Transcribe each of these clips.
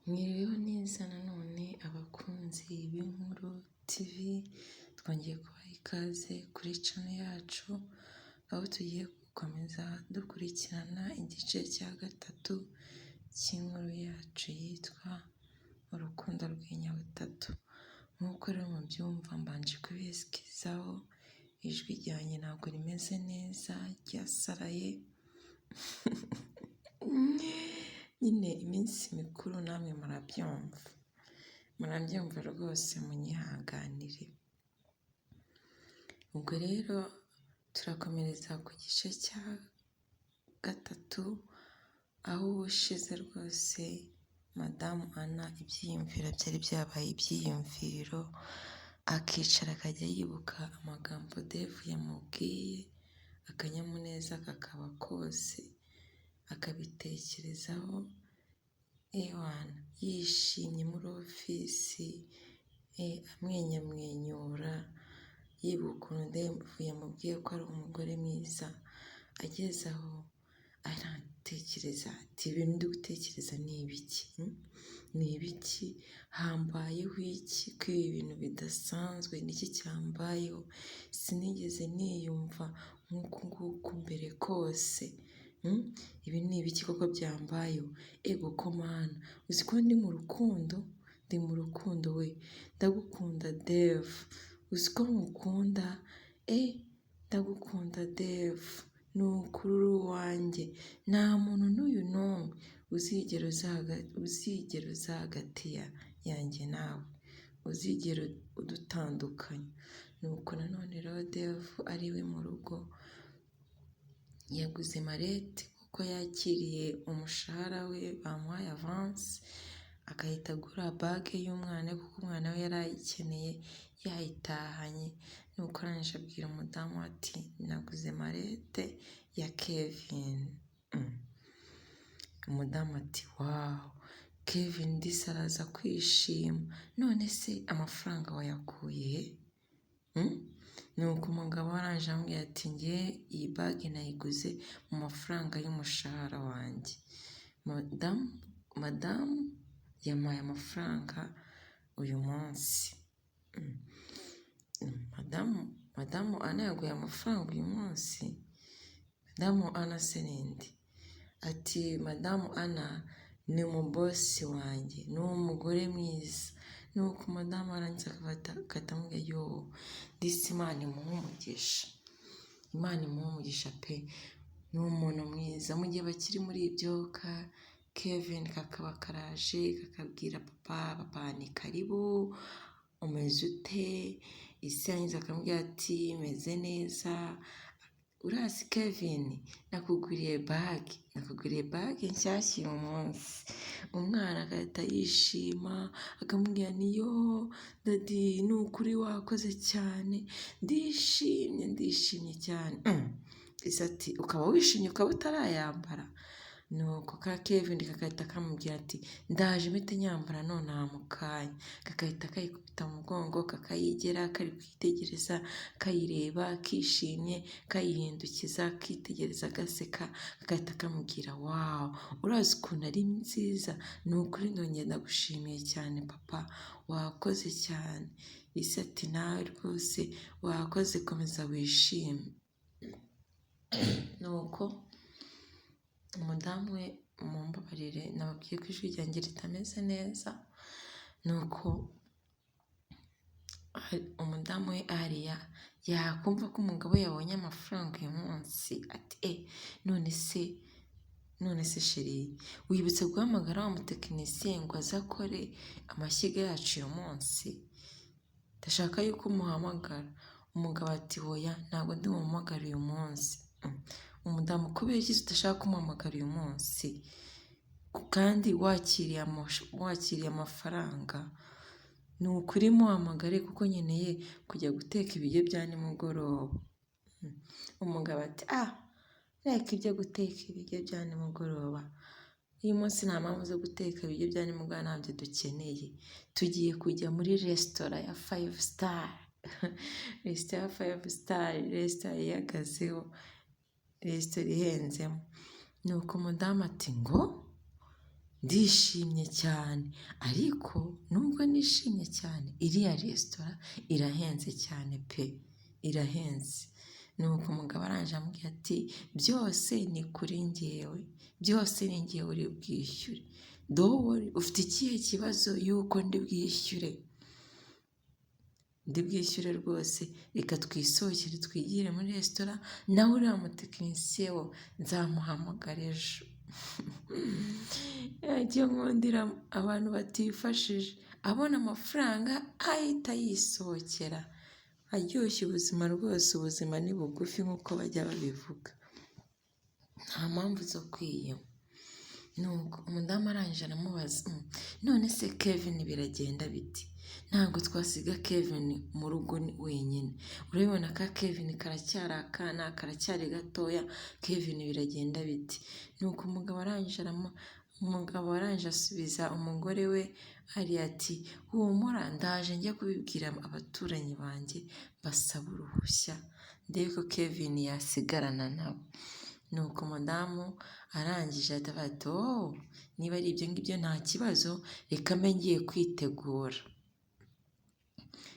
Mwiriweho neza nanone abakunzi b'Inkuru TV, twongeye kubaha ikaze kuri channel yacu, aho tugiye gukomeza dukurikirana igice cya gatatu cy'inkuru yacu yitwa Urukundo rw'inyabutatu. Nk'uko rero mubyumva mbanje kubisikizaho, ijwi ryanjye ntabwo rimeze neza ryasaraye, nyine iminsi mikuru namwe murabyumva, murabyumva rwose munyihanganire. Ubwo rero turakomereza ku gice cya gatatu, aho ubushize rwose madamu Ana ibyiyumviro byari byabaye ibyiyumviro, akicara akajya yibuka amagambo Devu yamubwiye, akanyamuneza kakaba kose, akabitekerezaho, ewana yishimye muri ofisi, amwenyamwenyura, yibuka ukuntu Devu yamubwiye ko ari umugore mwiza, ageze aho aratekereza ati ibintu ndi gutekereza ni ibiki? Ni ibiki? Hambayeho iki ko ibi bintu bidasanzwe? Ni iki cyambayeho? Sinigeze niyumva nk'uku nguku mbere kose. Ibi ni ibiki koko byambayeho? Ego ko Mana, uzi ko ndi mu rukundo? Ndi mu rukundo we, ndagukunda Devu, uzi ko nkukunda? Ndagukunda Devu, ni ukuri uri uwanjye, nta muntu n'uyu n'umwe uzigera uza hagati yanjye nawe, uzigera udutandukanya. Nuko nanone rero Devu ari iwe mu rugo, yaguze marete kuko yakiriye umushahara we bamuhaye avansi, agahita agura bage y'umwana we kuko umwana we yari ayikeneye yayitahanye, nuko arangije abwira umudamu ati naguze marete ya Kevin. Umudamu ati wow, Kevin disi araza kwishima, none se amafaranga wayakuye he? Nuko umugabo arangije amubwira ati njye iyi bage nayiguze mu mafaranga y'umushahara wanjye. Madamu yampaye amafaranga uyu munsi. Madamu Ana yaguhaye amafaranga uyu munsi? Madamu Ana se ni nde? Ati madamu Ana ni umubosi wanjye, ni umugore mwiza. Nuko umudamu arangiza agahita amubwira yoo, disi Imana imuhe umugisha, Imana imuhe umugisha pe, ni umuntu mwiza. Mu gihe bakiri muri ibyo Kevin kakaba karaje kakabwira papa, papa ni karibu, umeze ute? Isi yarangiza akamubwira ati meze neza, urazi Kevin nakuguriye bage, nakuguriye bage nshyashya uyu munsi. Umwana agahita yishima akamubwira ni yoo daddy ni ukuri wakoze cyane, ndishimye ndishimye cyane. Isi ati ukaba wishimye ukaba utarayambara? Nuko ka Kevin kagahita kamubwira ati ndaje mpite nyambara nonaha mu kanya. Kagahita kayikubita mu mugongo kakayigera kari kwitegereza kayireba kishimye kayihindukiza kitegereza gaseka, kagahita kamubwira wow, urazi ukuntu ari nziza? Ni ukuri ndongeye ndagushimiye cyane papa, wakoze cyane. Isi ati nawe rwose wakoze komeza wishime. Nuko umudamu we, mumbabarire nababwiye ko ijwi ryanjye ritameze neza, nuko umudamu we Ariya yakumva ko umugabo we yabonye amafaranga uyu munsi, ati none se, none se chéri wibutse guhamagara wa mutekinisiye ngo aze akore amashyiga yacu uyu munsi? Ndashaka yuko umuhamagara. Umugabo ati hoya ntabwo ndi bumuhamagare uyu munsi. Umudamu kubera iki udashaka kumuhamagara uyu munsi? Kandi wakiriye amafaranga, ni ukuri muhamagare kuko nkeneye kujya guteka ibiryo bya nimugoroba. Umugabo ati ah reka ibyo guteka ibiryo bya nimugoroba, uyu munsi nta mpamvu zo guteka ibiryo bya nimugoroba ntabyo dukeneye, tugiye kujya muri resitora ya five star, resitora ya five star, resitora yihagazeho, resitora ihenzemo. Nuko umudamu ati ngo Ndishimye cyane, ariko nubwo nishimye cyane, iriya resitora irahenze cyane pe, irahenze. Nuko umugabo arangije amubwira ati: "Byose ni kuri njyewe, byose ni njyewe uri bwishyure. Don't worry, ufite ikihe kibazo yuko ndi bwishyure? Ndi bwishyure rwose, reka twisohokere twigire muri resitora, nawe uriya mutekinisiye wo nzamuhamagara ejo." Icyo nkundira abantu batifashije, abona amafaranga ahita yisohokera, aryoshya ubuzima rwose, ubuzima ni bugufi nk'uko bajya babivuga. Nta mpamvu zo kwiyima. Nuko umudamu arangije aramubaza: "None se Kevin biragenda biti? Ntabwo twasiga Kevin mu rugo wenyine. Urabibona ka Kevin karacyari akana, karacyari gatoya, Kevin biragenda biti?" Nuko umugabo arangije asubiza umugore we ariya ati: "Humura, ndaje njye kubibwira abaturanyi banjye basaba uruhushya, ndebe ko Kevin yasigarana nabo." Nuko umudamu arangije ahita ati: "Oh, niba ari ibyo ngibyo nta kibazo, reka mbe ngiye kwitegura.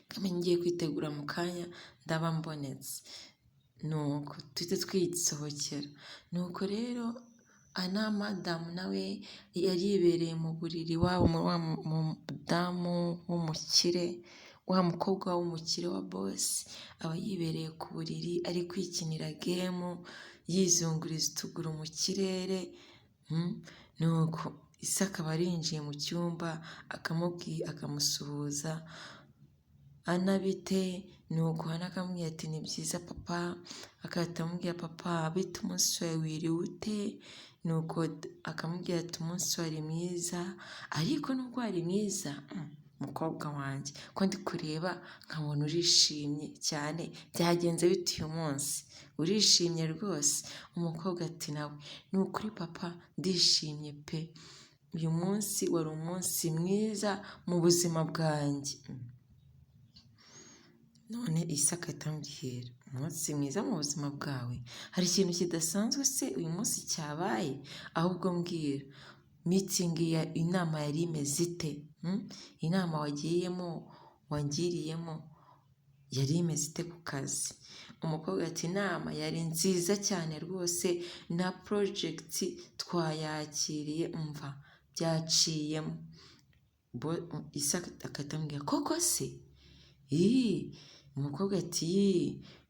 Reka mbe ngiye kwitegura, mu kanya ndaba mbonetse. Nuko tuhite twisohokera." Nuko rero Ana madamu nawe yari yibereye mu buriri iwabo, wa mudamu w'umukire, wa mukobwa w'umukire wa boss, aba yibereye ku buriri ari kwikinira game, yizunguriza utuguru mu kirere, nuko ise akaba arinjiye mu cyumba, akamubwira, akamusuhuza: "Ana, bite?" Nuko Ana akamubwira ati: "Ni byiza, papa." Agahita amubwira: "Papa, bite, umunsi wawe wiriwe ute?" Nuko akamubwira ati: "Umunsi wari mwiza, ariko nubwo wari mwiza, mukobwa wanjye, ko ndi kureba nkabona urishimye cyane, byagenze bite uyu munsi? Urishimye rwose." Umukobwa ati nawe: "Ni ukuri papa, ndishimye pe, uyu munsi wari umunsi mwiza mu buzima bwanjye." None ise agahita amubwira: "Umunsi mwiza mu buzima bwawe? Hari ikintu kidasanzwe se uyu munsi cyabaye? Ahubwo mbwira, meeting ya inama yari imeze ite? Inama wagiyemo, wangiriyemo, yari imeze ite ku kazi?" Umukobwa ati: "Inama yari nziza cyane rwose, na project twayakiriye, umva byaciyemo." Ise agahita amubwira: "Koko se?" Umukobwa ati: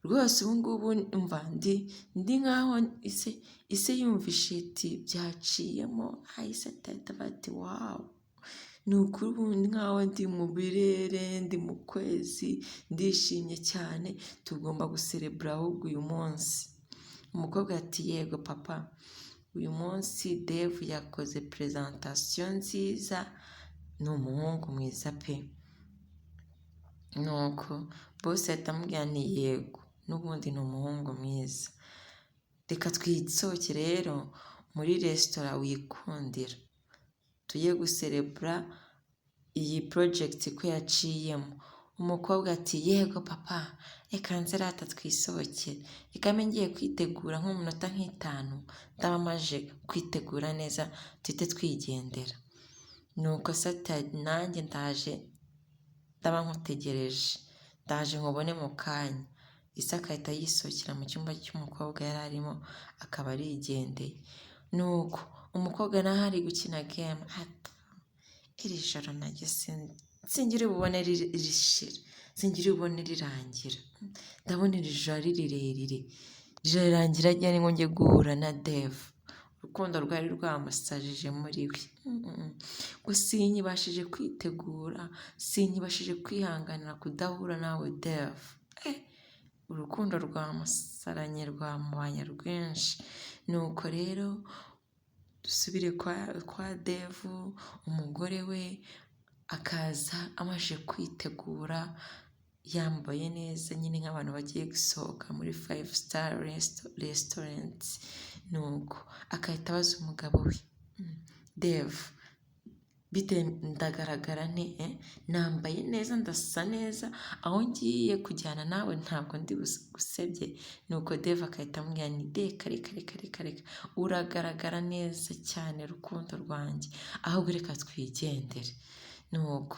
"Rwose ubu ngubu mva ndi nkaho ise yumvishe ati byaciyemo, ahise ahita ati: "Wow, ni ukuri ubu nkaho ndi mu birere, ndi mu kwezi, ndishimye cyane, tugomba guserebura ahubwo uyu munsi." Umukobwa ati: "Yego papa, uyu munsi Dev yakoze presentation nziza, ni umuhungu mwiza pe." Nuko boss ahita amubwira ni: "Yego, n'ubundi ni umuhungu mwiza. Reka twisohokere rero muri resitora wikundira, tujye guserebura iyi project ko yaciyemo." Umukobwa ati: "Yego papa, reka nze rata twisohokere, reka mbe ngiye kwitegura, nko mu minota nk'itanu ndaba maje kwitegura neza, tuhite twigendera." Nuko se ati: "Nanjye ndaje, ndaba nkutegereje, ndaje nkubone mu kanya." Ise agahita yisohokera mu cyumba cy'umukobwa yari arimo, akaba arigendeye. Nuko umukobwa nawe ari gukina game ati: "Iri joro naryo singira bubone rishira, singira bubone rirangira. Ndabona iri joro ari rirerire, rirarangira ryari ngo njye guhura na Dev?" Urukundo rwari rwamusajije muri we. Ngo: "Sinkibashije kwitegura, sinkibashije kwihanganira kudahura nawe, Dev." Urukundo rwamusaranye, rwamubanye rwinshi. Nuko rero dusubire kwa Dev, umugore we akaza amaze kwitegura, yambaye neza nyine nk'abantu bagiye gusohoka muri five star restaurant. Nuko agahita abaza umugabo we: "Dev, Bite, ndagaragara nte? Nambaye neza, ndasa neza, aho ngiye kujyana nawe ntabwo ndi gusebye?" Nuko Dave agahita amubwira ni "Reka, reka, reka, reka, reka, uragaragara neza cyane, rukundo rwanjye, ahubwo reka twigendere." Nuko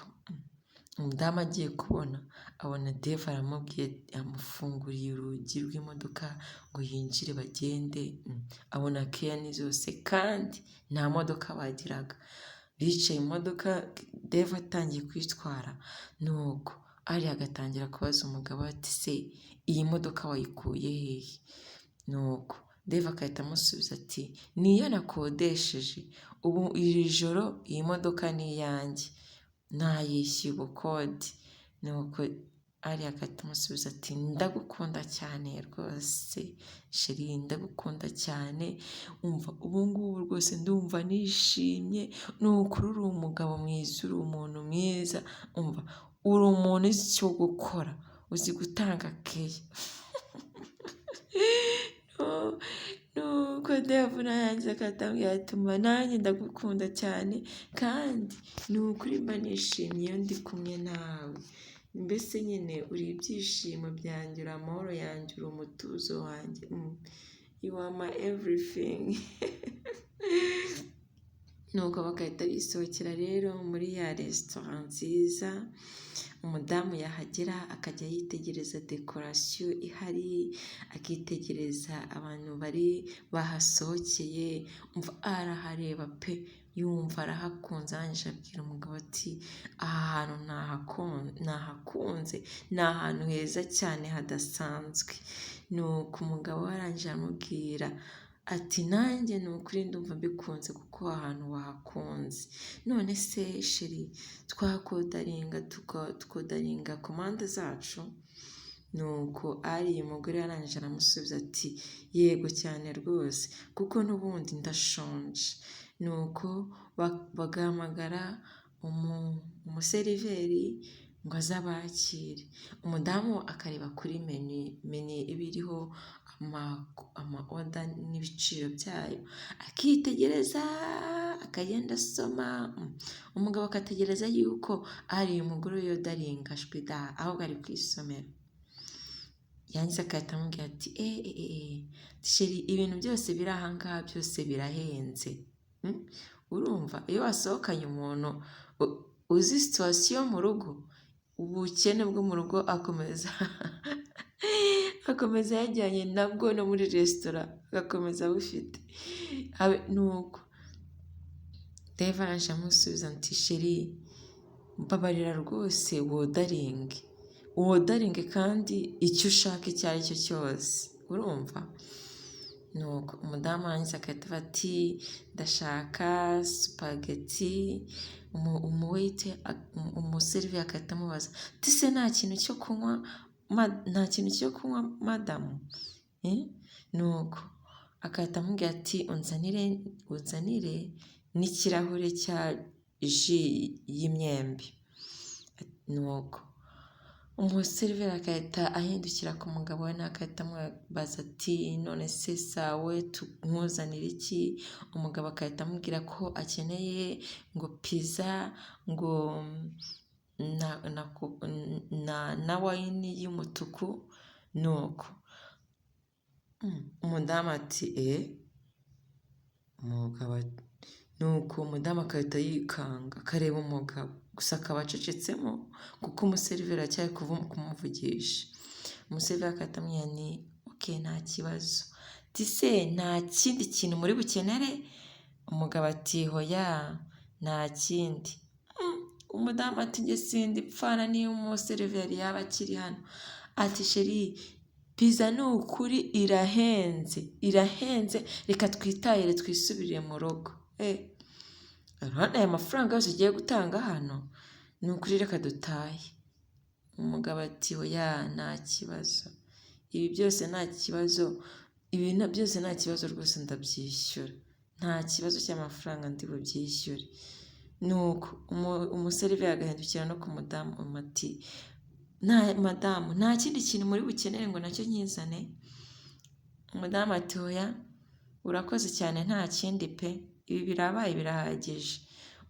umudamu agiye kubona abona Dave aramubwiye, amufunguriye urugi rw'imodoka ngo yinjire bagende, abona keya ni zose kandi nta modoka bagiraga. Bicaye mu modoka, Dave atangiye kuyitwara, nuko Alliah agatangira kubaza umugabo ati: "Se iyi modoka wayikuye hehe?" Nuko Dave agahita amusubiza ati: "Niyo nakodesheje, ubu iri joro iyi modoka ni iyanjye, nayishyuye ubukode." Nuko Alliah agahita amusubiza ati: "Ndagukunda cyane rwose chéri, ndagukunda cyane, umva ubu ngubu rwose ndumva nishimye, ni ukuri uri umugabo mwiza, uri umuntu mwiza, umva uri umuntu uzi icyo gukora, uzi gutanga keya." Nuko Dave narangiza agahita ambwira ati: "Umva nanjye ndagukunda cyane, kandi ni ukuri mba nishimye iyo ndi kumwe nawe, mbese nyine uri ibyishimo byanjye, uri amahoro yanjye, uri umutuzo wanjye, you are my everything." Nuko bagahita bisohokera rero muri ya resitora nziza, umudamu yahagera akajya yitegereza décoration ihari, akitegereza abantu bari bahasohokeye, umva arahareba pe, yumva arahakunze, arangije abwira umugabo ati: "Aha hantu nahakunze, ni ahantu heza cyane hadasanzwe." Nuko umugabo we arangije aramubwira ati: "Nanjye ni ukuri ndumva mbikunze kuko ahantu wahakunze. None se chéri, twakodaringa tukodaringa commande zacu?" Nuko Alliah umugore arangije aramusubiza ati: "Yego cyane rwose, kuko n'ubundi ndashonje." Nuko bagahamagara umuseriveri ngo aze abakire, umudamu akareba kuri menu, menu iba iriho ama order n'ibiciro byayo, akitegereza akagenda asoma, umugabo agategereza yuko ari umugore yodaringa, shwida, ahubwo ari kwisomera. Yarangiza agahita amubwira ati: "Eee chéri, ibintu byose biri aha ngaha byose birahenze." Urumva iyo wasohokanye umuntu uzi situation mu rugo, ubukene bwo mu rugo akomeza yajyanye nabwo no muri resitora, agakomeza abufite. Nuko Dave arangije amusubiza ati: "Chéri, mbabarira rwose wodaringe, wodaringe kandi icyo ushaka icyo ari cyo cyose, urumva?" Nuko umudamu arangiza agahita avuga ati: "Ndashaka spaghetti." Umuwaiter, umuseriveri agahita amubaza ati: "Se nta kintu cyo kunywa, nta kintu cyo kunywa madamu?" Nuko agahita amubwira ati: "Unzanire, unzanire n'ikirahure cya jus y'imyembe." Nuko umuseriveri agahita ahindukira ku mugabo we, nawe agahita amubaza ati: "None se sawe nkuzanire iki?" Umugabo agahita amubwira ko akeneye ngo pizza, ngo na wine y'umutuku. Nuko umudamu ati: "Eee?" Umugabo, nuko umudamu agahita yikanga akareba umugabo gusa, akaba acecetsemo kuko umuseriveri aracyari kumuvugisha. Umuseriveri agahita amubwira ni: "Okay, nta kibazo." Ati: "Se nta kindi kintu muri bukenere?" Umugabo ati: "Hoya, nta kindi." Umudamu ati: "Njye sindi pfana niyo umuseriveri yaba akiri hano." Ati: "Chéri, pizza ni ukuri irahenze, irahenze, reka twitahire twisubirire mu rugo. Urabona aya mafaranga yose ugiye gutanga hano? Ni ukuri reka dutahe." Umugabo ati: "Oya, nta kibazo, ibi byose nta kibazo, ibi byose nta kibazo rwose, ndabyishyura, nta kibazo cy'amafaranga, ndi bubyishyure." Nuko umuseriveri agahindukira no ku mudamu ati: "Madamu, nta kindi kintu muri bukenere ngo nacyo nkizane?" Umudamu ati: "Oya, urakoze cyane, nta kindi pe, ibi birabaye birahagije."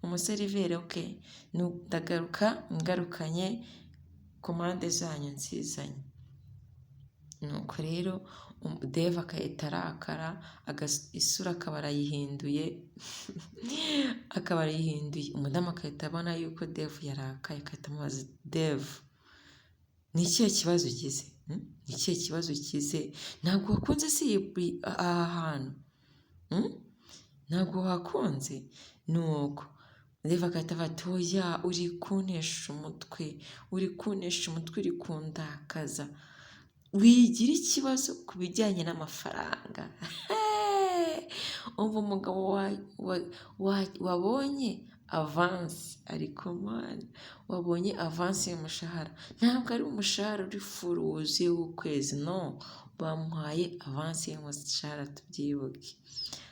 Umuseriveri: "Okay, ndagaruka ngarukanye commande zanyu nzizanye." Nuko rero Dave agahita arakara, isura akaba arayihinduye, akaba arayihinduye. Umudamu agahita abona yuko Dave yarakaye, agahita amubaza: "Dave, ni ikihe kibazo ugize? Ni ikihe kibazo ugize? Ntabwo wakunze se aha hantu? Ntabwo wahakunze?" Nuko Dave agahita avuga ati: "Oya, uri kuntesha umutwe, uri kuntesha umutwe, uri kundakaza. Wigira ikibazo ku bijyanye n'amafaranga." Umva, umugabo wabonye avance, ariko Mana, wabonye avance y'umushahara, ntabwo ari umushahara uri full wuzuye w'ukwezi, no, bamuhaye avance y'umushahara, tubyibuke.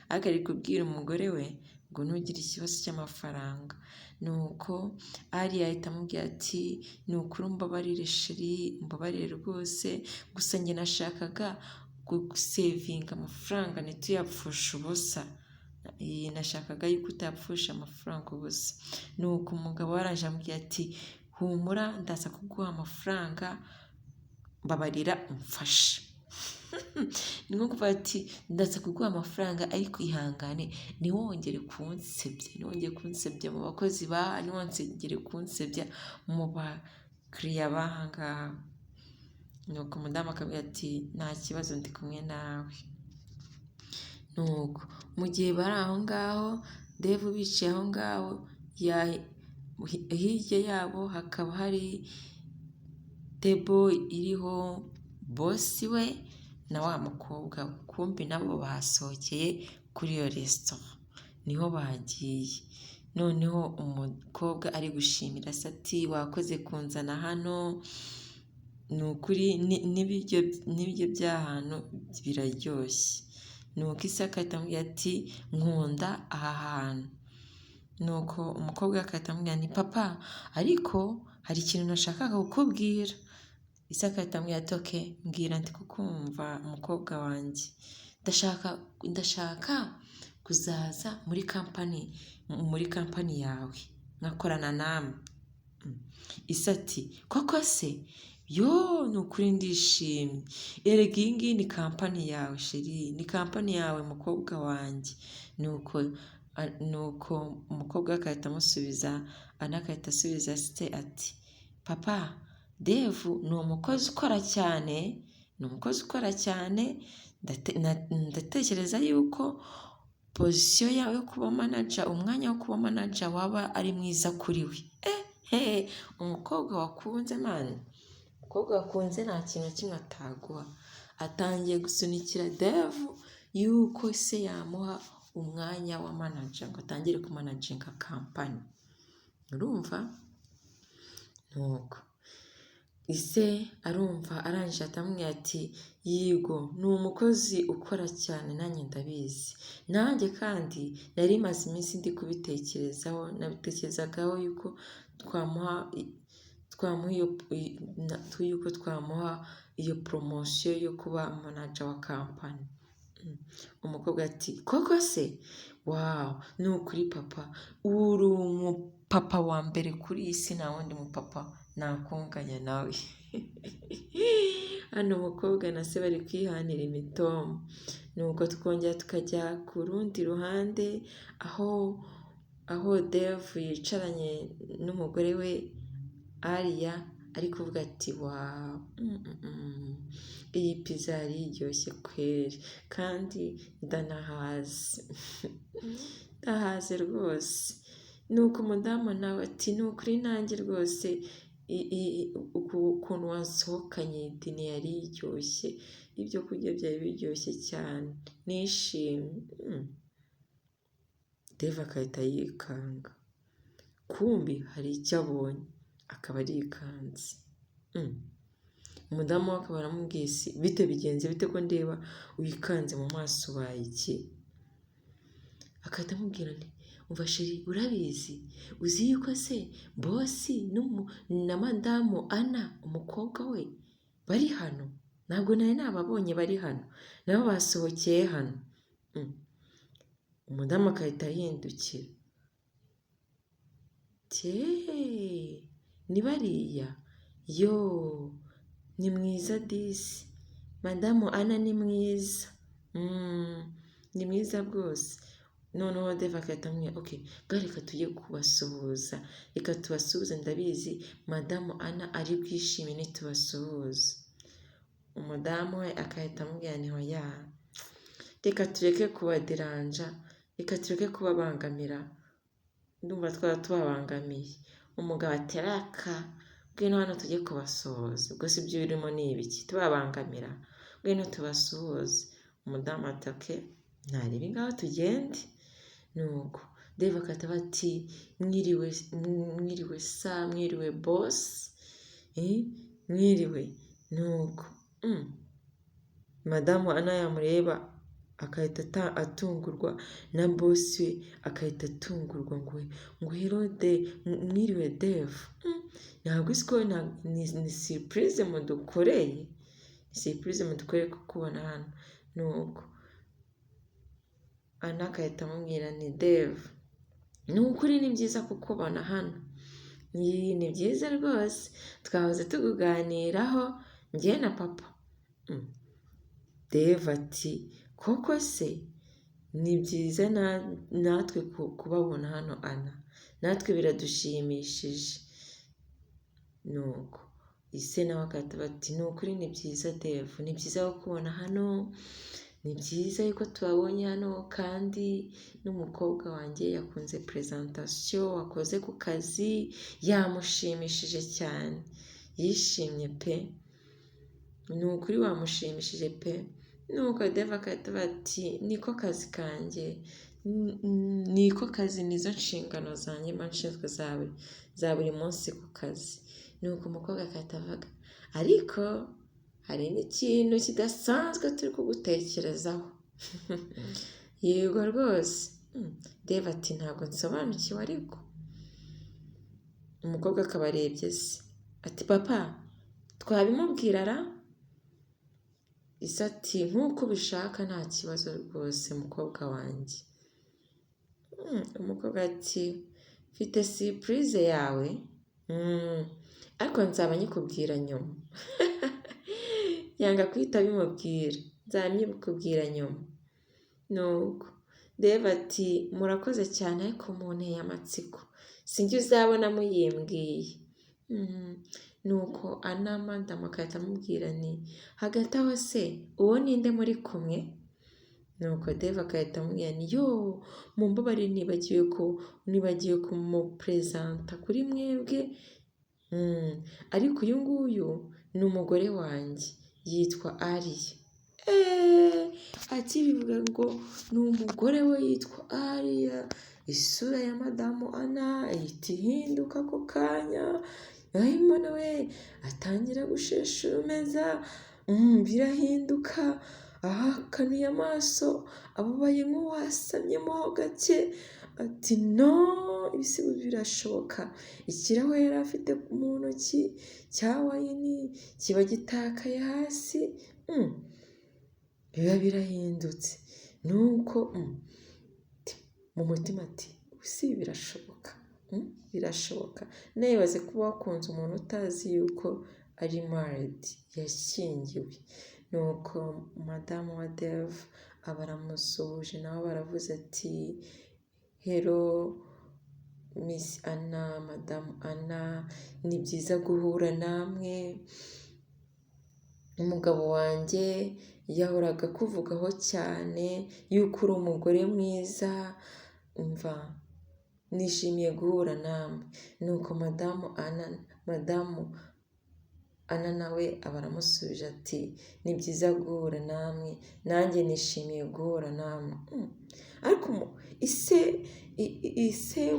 Ariko ari kubwira umugore we ngo ntugire ikibazo cy'amafaranga. Nuko Ariya ahita amubwira ati: "Ni ukuri umbabarire chéri, umbabarire rwose, gusa njye nashakaga gusevinga amafaranga ntituyapfushe ubusa. Nashakaga yuko utapfusha amafaranga ubusa." Nuko umugabo araje amubwira ati: "Humura, ndaza kuguha amafaranga, mbabarira umfashe." Ni nko kuvuga ati: "Ndaza kuguha amafaranga, ariko ihangane ntiwongere kunsebya, ntiwongere kunsebya mu bakozi ba, ntiwongere kunsebya mu bakiriya b'aha ngaha." Nuko umudamu akabwira ati: "Nta kibazo, ndi kumwe nawe." Nuko mu gihe bari aho ngaho, Dave bicaye aho ngaho, hirya yabo hakaba hari table iriho boss we na wa mukobwa we, kumbi nabo basohokeye kuri iyo resitora, niho bagiye. Noneho umukobwa ari gushimira se ati: "Wakoze kunzana hano, ni ukuri n'ibiryo by'ahantu biraryoshye." Nuko Isaka ahita amubwira ati: "Nkunda aha hantu." Nuko umukobwa agahita amubwira: "Ni papa, ariko hari ikintu nashakaga kukubwira." Isaka ahita amubwira ati: "Okay, mbwira, ndi kukumva umukobwa wanjye." Ndashaka kuzaza muri company yawe nkakorana namwe." Ise ati: "Koko se? Yo, ni ukuri ndishimye. Erega iyi ngiyi ni company yawe chéri, ni company yawe mukobwa wanjye." Nuko umukobwa agahita amusubiza, Ana agahita asubiza se ati: "Papa, Dave ni umukozi ukora cyane, ni umukozi ukora cyane, ndatekereza yuko position yawe yo kuba manager, umwanya wo kuba manager waba ari mwiza kuri we." Ehe, umukobwa wakunze man, umukobwa wakunze nta kintu na kimwe ataguha. Atangiye gusunikira Dave yuko se yamuha umwanya wa manager ngo atangire kumanaginga company. Urumva? Nuko ise arumva, arangije atamubwira ati: "Yego, ni umukozi ukora cyane, nanjye ndabizi. Nanjye kandi nari maze iminsi ndi kubitekerezaho, nabitekerezagaho yuko twamuha iyo promotion yo kuba manager wa company." Umukobwa ati: "Koko se? Wow, ni ukuri papa, uri umupapa wa mbere kuri iyi si, nta wundi mupapa nakunganya nawe." Hano umukobwa na se bari kwihanira imitoma. Nuko tukongera tukajya ku rundi ruhande aho Dave yicaranye n'umugore we Ariya, ari kuvuga ati: "Wow, iyi pizza yari iryoshye kweri, kandi ndanahaze, ndahaze rwose." Nuko umudamu nawe ati: "Ni ukuri nanjye rwose ukuntu wansohokanye, dinner yari iryoshye, ibyo kurya byari biryoshye cyane, nishimye." Dave agahita yikanga, kumbi hari icyo abonye, akaba arikanze. Umudamu we akaba aramubwiye: "Bite, bigenze bite ko ndeba wikanze mu maso, ubaye iki?" Agahita amubwira nti: "Umva chéri, urabizi, uzi yuko se boss na madamu Ana, umukobwa we, bari hano? Ntabwo nari nababonye, bari hano, nabo basohokeye hano." Umudamu agahita ahindukira. ati eee, ni bariya? Yoo, ni mwiza disi, madamu Ana ni mwiza, ni mwiza rwose. Noneho Dave agahita amubwira okay, ngaho reka tujye kubasuhuza, reka tubasuhuze, ndabizi madamu Ana ari bwishime nitubasuhuza. Umudamu we agahita amubwira ni hoya, reka tureke kubaderanja, reka tureke kubabangamira, ndumva twaba tubabangamiye. Umugabo ati raka, ngwino hano tujye kubasuhuza, ubwo se ibyo urimo ni ibiki, tubabangamira, ngwino tubasuhuze. Umudamu ati okay, ntarebe ngaho tugende. Nuko Dave agahita ati mwiriwe, mwiriwe sa, mwiriwe boss, mwiriwe. Nuko madamu Ana yamureba agahita atungurwa, na boss we agahita atungurwa ngo hello de, mwiriwe Dave, ntabwo uzi ko ni surprise mudukoreye, ni surprise mudukoreye kukubona hano. Nuko Ana agahita amubwira ni Dave, ni ukuri ni byiza kukubona hano, ni byiza rwose, twahoze tukuganiraho njye na papa. Dave ati koko se ni byiza natwe kubabona hano Ana, natwe biradushimishije. Nuko ise nawe agahita ati ni ukuri ni byiza Dave, ni byiza kukubona hano, ni byiza yuko tubabonye hano, kandi n'umukobwa wanjye yakunze presentation wakoze ku kazi, yamushimishije cyane, yishimye pe, ni ukuri wamushimishije pe. Nuko Dave agahita ati niko kazi kanjye, niko kazi, nizo nshingano zanjye mba nshinzwe za buri munsi ku kazi. Nuko umukobwa agahita avuga ariko hari n'ikintu kidasanzwe turi kugutekerezaho. Yego rwose. Dave ati ntabwo nsobanukiwe ariko. Umukobwa akaba arebye se ati papa twabimubwira ra? Ise ati nk'uko ubishaka nta kibazo rwose mukobwa wanjye. Umukobwa ati mfite surprise yawe, ariko nzaba nyikubwira nyuma. Yanga guhita abimubwira, nzaba mbikubwira nyuma. Nuko Dave ati murakoze cyane ariko munteye amatsiko, sinjye uzabona muyimbwiye. Nuko Ana madamu agahita amubwira ni hagati aho se uwo ninde muri kumwe? Nuko Dave agahita amubwira ni yoo, mumbabarire nibagiwe kumuperezanta kuri mwebwe, ariko uyu nguyu ni umugore wanjye yitwa Ariya. Eee, akibivuga ngo ni umugore we yitwa Ariya, isura ya madamu Ana ihita ihinduka ako kanya, mbona we atangira gusheshumeza, birahinduka, ahakanuye amaso, ababaye nk'uwasamyemo gake, ati no, ibisigo birashoboka. Ikirahure yari afite mu ntoki cya wine kiba gitakaye hasi, biba birahindutse. Nuko mu mutima ati si birashoboka, birashoboka. Nawe kuba wakunze umuntu utazi yuko ari married, yashyingiwe. Nuko madamu wa Dave aba aramusuhuje, nawe baravuze ati hello Miss Ana, madamu Ana, ni byiza guhura namwe, umugabo wanjye yahoraga akuvugaho cyane yuko uri umugore mwiza, umva nishimiye guhura namwe. Nuko madamu Ana nawe aba aramusubije ati ni byiza guhura namwe, nanjye nishimiye guhura namwe. Ariko ise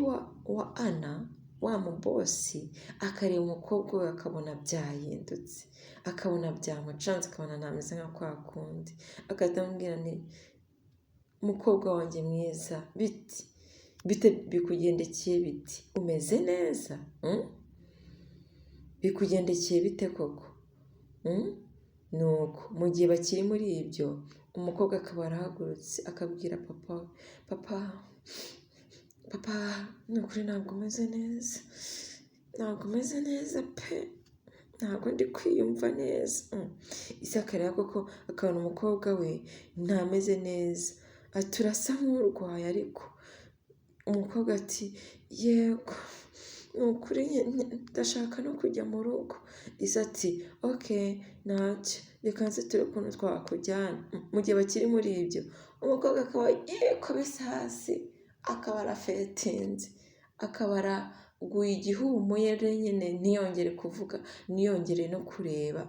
wa Ana, wa mubosi, akareba umukobwa we akabona byahindutse, akabona byamucanze, akabona ntameze nka kwa kundi, agahita amubwira ni mukobwa wanjye mwiza, biti bite bikugendekeye biti, umeze neza, bikugendekeye bite koko? Nuko mu gihe bakiri muri ibyo, umukobwa akaba arahagurutse akabwira papa we, papa, Papa, ni ukuri ntabwo umeze neza, ntabwo umeze neza pe, ntabwo ndi kwiyumva neza." Ise akareba koko akabona umukobwa we ntameze neza, ati: "Urasa nk'urwaye ariko." Umukobwa ati: "Yego, ni ukuri ndashaka no kujya mu rugo." Ise ati: "Okay, ntacyo, reka nze turebe ukuntu twakujyana." Mu gihe bakiri muri ibyo, umukobwa akaba yikubise hasi, akaba arafaintinze, akaba araguye igihumure nyine, ntiyongere kuvuga, ntiyongere no kureba.